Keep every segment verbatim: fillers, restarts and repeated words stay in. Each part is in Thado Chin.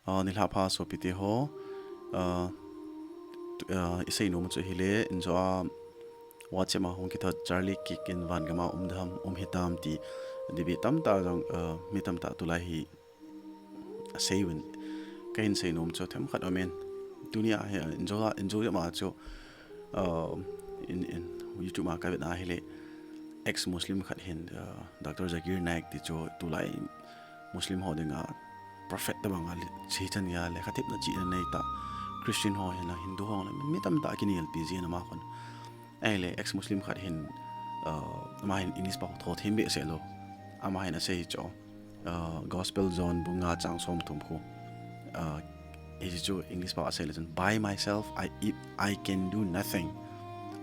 Uh, nilhah pha sopite ho, uh, uh, isei nom chu hile, injo a WhatsApp a hung kithot Charlie Kirk in van gam a um dem, um hitam ti debate tamtah jong, uh, mi tamtah tulai hi asei uvin. Kahin sei nom chu themkhat aumin. Tunia hi, uh, injo a, injo a ma chu, uh, in, in YouTube a kavet na hile, ex-Muslim khat hin, uh, Doctor Zakir Naik ti chu tulai Muslim ho dinga prophet tabang a le, chechan ya le, khatepna chihna neita Christian ho hin la, Hindu ho la, mi tamtah kinelpi jin ama khun. Ahile ex-Muslim khat hin, uh, ama hin English pao tho them behseh lou. Ama hin asei chu, uh, Gospel John bung nga chang som thum khu. Uh, hichu English pao asei le chun, "By myself, I, I can do nothing.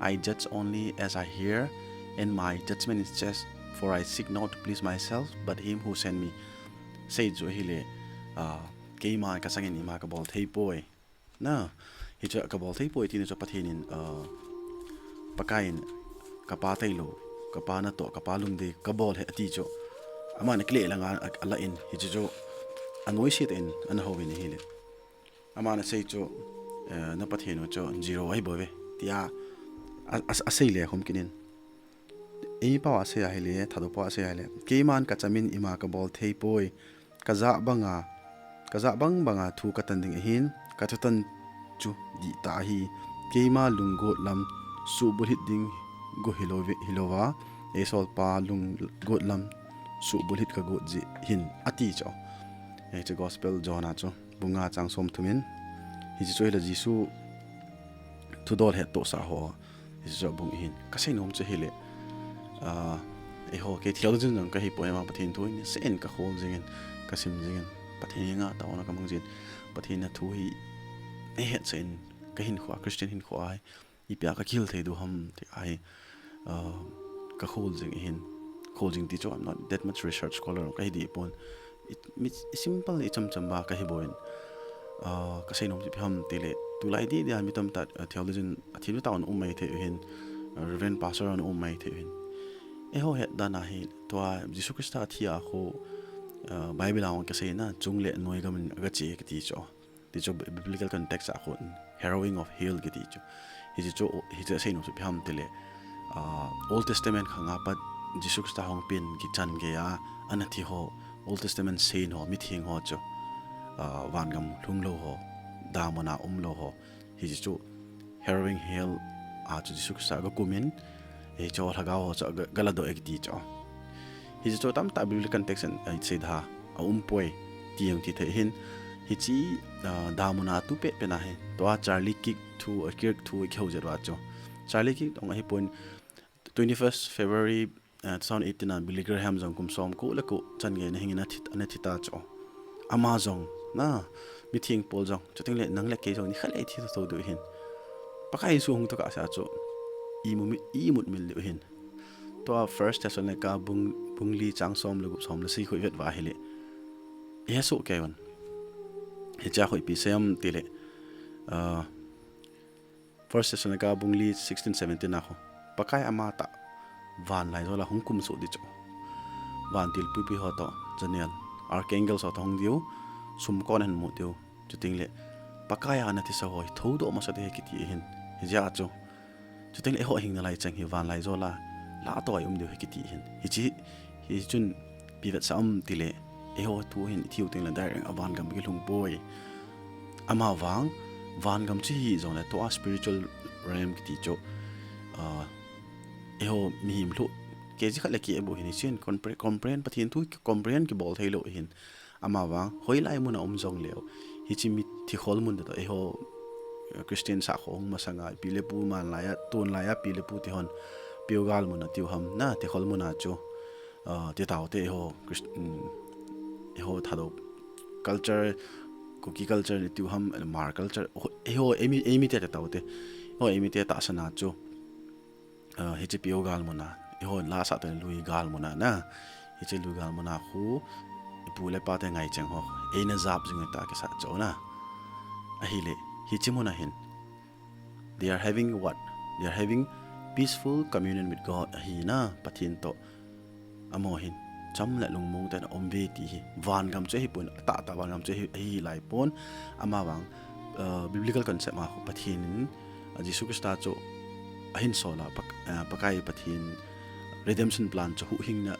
I judge only as I hear, and my judgment is just, for I seek not to please myself, but him who sent me." Sei chu hile, uh, "Keima kasangin ima kabol thei poi." Na, hichu kabol thei poi tina chu Pathen in, uh, Pakai in, "Kapa tailou, kapa natoh, kapa lungdei kabol ahi," ati chu. Aman akile langa a, ala in, hichu chu anoise tah in ana hou in ahile. Aman asei chu, eh, "Na Pathen u chu zero ahi bouve," tia a, a, asei le khum kinin. Eimi pao asei ahile, Thadou pao asei ahile, "Keiman kachamin ima kabol thei poi, kajah banga, kajah bang banga thu katan ding ahin, kathutan chu dihtah ahi. Keima lunggot lam suhbulhit ding go hilou ve, hilou va, eisolpa lunggot lam suhbulhit kagot jeh hin," ati chu. Hichu Gospel John a chu, bung nga chang som thum in, hichu chu hile Jesu thudol hettohsah ho, hichu chu bung hin. Kasei nom chu hile, uh, eiho, kei theologian jong kahi poi, ama Pathen thu in, sen kakhol jingin, kasim jingin, Pathen henga taona kamang jin, Pathen a thu hi, eihetsah in, kahinkhoa, Christian hinkhoa hi, ipia kakihil thei diu ham, ti ahi, uh, kakhol jing ahin, khol jing ti chu, I'm not that much research scholar, kahi deh pon, i, mi, i simple, ichamcham ba kahi bouin, uh, kasei nom chu ipi ham tile, tulai deh deh a mi tamtah, uh, theologian, athem tah ana um maithei u hin, uh, Reverend Pastor ana um maithei u hin. Eiho het dan a hi, tua Jesu Christa athi a khu, uh, Bible a hung kasei na, chung le noi gam in agache kati chu. Ti chu bi-, biblical context a khun, harrowing of hell kiti chu. Hichu chu, hichu asei nom chu ipi ham tile, ah, Old Testament khang a pat Jesu Christa hung pen kichan gei a, ana thi ho, Old Testament saint ho, mitheng ho chu, ah, vangam lhung lou ho, damun a um lou ho. Hichu chu, harrowing hell a chu Jesu Christa aga kumin, hichu lhagao ho chu aga, aga ladoh e kiti chu. Hichu chu tamtah biblical context in, eh, seida, aum poi, ti jong ti thei hin. Hiche, ah, damun a tu pet pet na hi. Tua Charlie Kirk thu, ah, Kirk thu kihou jeh uva chu. Charlie Kirk jong ahi pon twenty-first February, ah, two thousand eighteen a Billy Graham jong kum som ko le ko chan gei na hing in athi, ana thi ta chu. Ama jong, na, mitheng pol jong, chuteng le nang le kei jong nikhat le ithi thou diu hin. Pakai Jesu hung toh kah sa chu, imut, imut mil diu hin. Tua First Thessalonica bung, bung li chang som le gup som le sagi khu ivet uva ahile, ihesoh kei un. Hiche a khu ipi asei em tile, ah, First Thessalonica bung li sixteen seventeen a khu, Pakai amatah vanlaijol a hung kum soh ding chu. Vantil puipui ho toh, janel, archangels ho toh hung diu, sumkon a hin mu diu. Chuteng le, Pakai a ana thisa ho hi thoudoh masa ding ahi kiti ahin. Hijeh a chu, chuteng le eiho hing nalai chang hi vanlaijol a, lah a toh a i um diu ahi kiti ahin. Hiche, hichun ipi vetsah em tile, eiho thu hin ithi u teng le direct a vangam kilhung poi. Ama vang, vangam chu hi jong le tua spiritual realm kiti chu, ah, eiho mihem lhu, kg khat le kg bou hin hichen compre-, comprehend, Pathen thu comprehend kibol thei lou hin. Ama vang, hoilai mun a um jong leu. Hiche mi thikhol mun toh, eiho, eh, Christian sahkhong masanga, ipi le pu man laiya, tun laiya, ipi le pu ti hon, Peugal mun a tiu ham, na, thikhol mun a chu, ah, ti tau te eiho, Christ-, um, eiho Thadou culture, Kuki culture ni tiu ham, Hmar culture, eiho, eimi, eimi te ti tau te, eiho, eimi te tahsan a chu, ah, hiche Peugal mun a, eiho la sah te lui gal mun a na. Hiche lui gal mun a khu, ipu le ipa te ngaicheng ho, eina jap jing ta kisa chu na. Ahile, hiche mun a hin, they are having what? They are having peaceful communion with God. Ahi na, Pathen toh. Amaho hin, cham le lungmong tah in aum uve ti hi. Vangam chu ahipon, atahtah vangam chu ahi, ahi laipon. Amavang, uh, biblical concept a Pathen in, uh, Jesu Christa chu ahin sol a, Pak-, uh, Pakai Pathen redemption plan chu huhhingna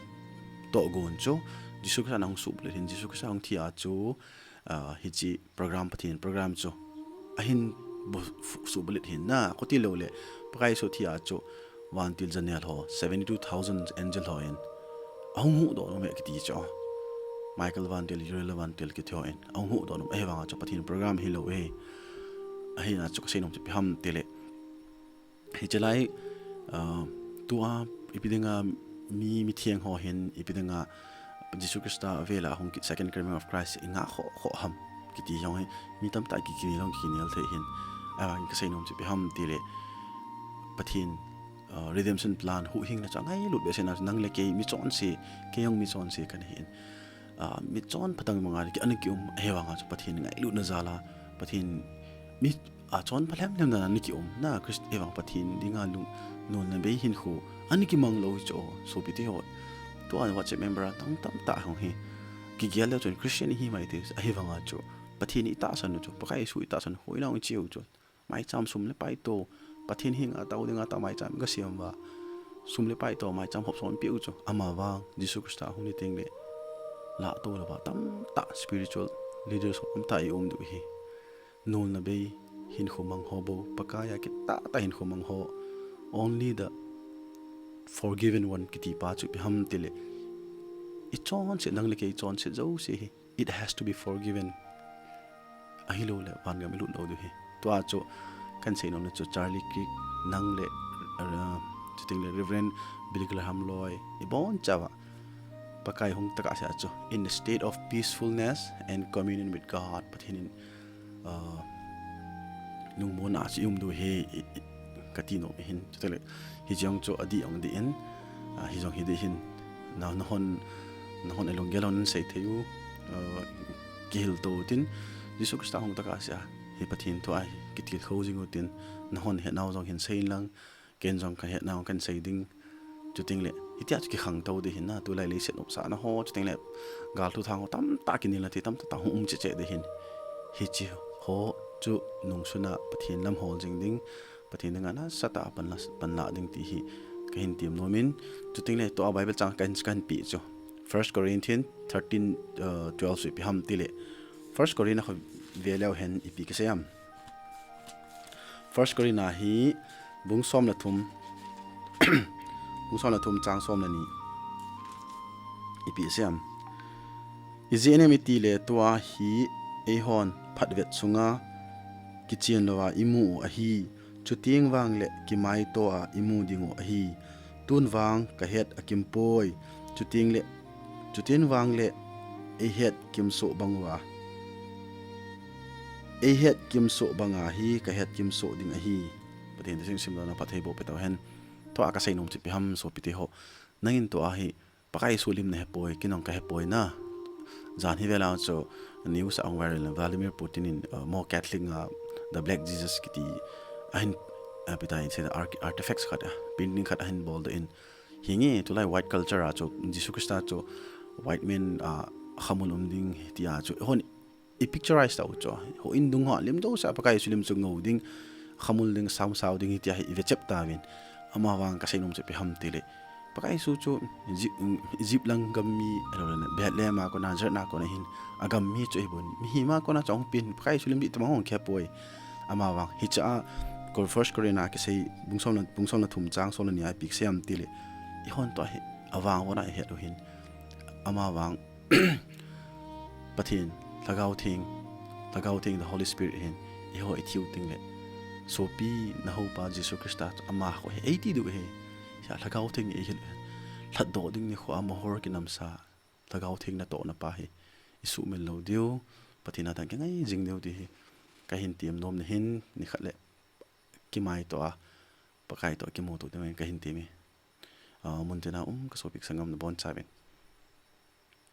tohgon chu Jesu Christa in ahung suhbulhit in, Jesu Christa ahung thi a chu, uh, hiche program, Pathen program chu ahin bu-, fu-, suhbulhit in na, khuti lou le, Pakai Jesu thi a chu vantil janel ho, seventy-two thousand angel ho in ahung huhdoh nom e kiti chu. Michael vantil, Uriel vantil kiti ho in ahung huhdoh nom, ahivang a chu Pathen program hilou e. Ahin a chu kasei nom chu ipi ham tile, hiche lai, uh, tua ipi dinga mi, mitheng ho hin, ipi dinga Jesu Christa vela hung kit second coming of Christ i ngah khoh, khoh ham kiti jong hi, mi tamtah ki, kinel jong kinel thei hin. Ahivang kasei nom chu ipi ham tile, Pathen, uh, redemption plan huhhingna chu angailut behseh na chu nang le kei mi chonse, kei jong mi chonse kana hin. Ah, mi chonpha dang banga ki, ana kium, ahivang a chu Pathen ngailutna jal a, Pathen mi, ah, chonpha lhem lhem na ana kium, na Christ, ahivang Pathen dinga lung, nolna bei hinkho ana kimang lou chu, sopi te ho. Tua WhatsApp member a tam, tamtah hung hi. Kigel leu chun Christian ihi mai te, ahivang a chu Pathen itahsan u chu, Pakai Jesu itahsan u, hoilang i cheu chu. Maicham sum le pai toh, Pathen henga tao dinga tao maicham kasem uva. Sum le pai toh, maicham hop som peh u chu. Amavang, Jesu Christa hung ni teng le, lah toh louva tamtah spiritual leaders ho tamtah i um diu hi. Nolna bei hinkho mang ho bou, Pakai a kitah tah hinkho mang ho. Only the forgiven one kiti pa chu ipi ham tile, i chonset, nang le kei chonset jouse hi, it has to be forgiven. Ahilou le, vangam i lut lou diu hi. Tua chu, kasei nom na chu Charlie Kirk, nang le, uh, chuteng le Reverend Billy Graham Loi, i bonchauva Pakai hung tah a chu, in the state of peacefulness and communion with God, Pathen in, uh, lungmonna chu i um diu hi, i, i, kati nom ahin. Chuteng le, hiche jong chu adih jong dih in, ah, hijong hi dih hin, na, nahon, nahon alunggel hon sei thei u, ah, kihil to tin, Jesu Christa hung tah a chu, hi Pathen thu a hi kitilkhou jing u tin, nahon hetnau jong hin sei inlang, ken jong kahetnau kasei ding, chuteng le, hitia chu kikhang to ding hin na, tulai leiset nopsahna ho, chuteng le, gal thuthang ho tamtah kinelna thei tamtah tah hung um cheh cheh ding hin, hiche ho chu nungsun a Pathen lam hol jing ding, Pathen dinga nasatah a pan la, pan la ding ti hi kahin tem nom in, chuteng le tua Bible chang kahin, kahin pe chu. First Corinthians thirteen, uh, twelve chu ipi ham tile. First Corinthians a kho ve leu hen ipi kasei am. First Corinthians a hi bung som le thum, bung som le thum chang som le ni. Ipi asei am. Ijeh inem itile tua hi eihon phatvet sunga kichen louva imu u ahi. Chuteng vang le kimaitoa imu ding u ahi. Tun vang kahet akim poi. Chuteng le, chuteng vang le eihet kimsoh bang uva. Eihet kimsoh banga hi kahet kimsoh ding ahi. Pathen in sim, simlona phatthei boh peh tauhen. Tua kasei nom chu ipi ham sopi te ho. Nangin tua hi Pakai Jesu lim nahe poi, ken jong kahe poi na. Jan hi vela chu news a hung viral na Vladimir Putin in, uh, more Catholic, uh, the Black Jesus kiti ahin, uh, ipi ti a hin sei na arch-, artifacts khat, uh, painting khat ahin bol doh in. Hinge tulai white culture a chu Jesu Christa chu white man, uh, khamul um ding tia chu hon i picturize tau chu. Houin dung ho lim jouse a Pakai Jesu lim chu ngou ding, khamul ding, sausau ding hitia hi i vechep tauvin. Amavang kasei nom chu ipi ham tile, Pakai Jesu chu Egypt, Egypt lang gam mi, ahilou le Bethlehem a kona, Nazareth a kona hin, agam mi chu ahipon. Mihem a kona chu ahung pen, Pakai Jesu lim dih tah mang hung khe poi. Amavang, hiche a, Cor-, First Corinthians a kisei, bung som le, bung som le thum chang som le ni a ipi kisei am tile, eihon tua hi, avang vang a ihet u hin. Amavang, Pathen, Lhagao Theng, Lhagao Theng, the Holy Spirit hin, eiho i thiu teng le, sopi na houpa Jesu Christa, ama kho hi, eiti diu hi, sia Lhagao Theng eihil, lhatdoh ding nikho a mohor kinamsa, Lhagao Theng natohna pa hi, i suhmil lou diu, Pathen a dang kingai jing diu ti hi, kahin tem nom na hin, nikhat le, kimaitoa, Pakai toh kimuto diu kahin tem e. Ah, mun tina um ka sopi ka sanggam nabonchauvin.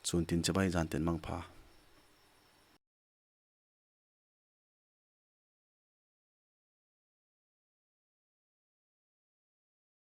Sun tin chibai jan tin mangpha.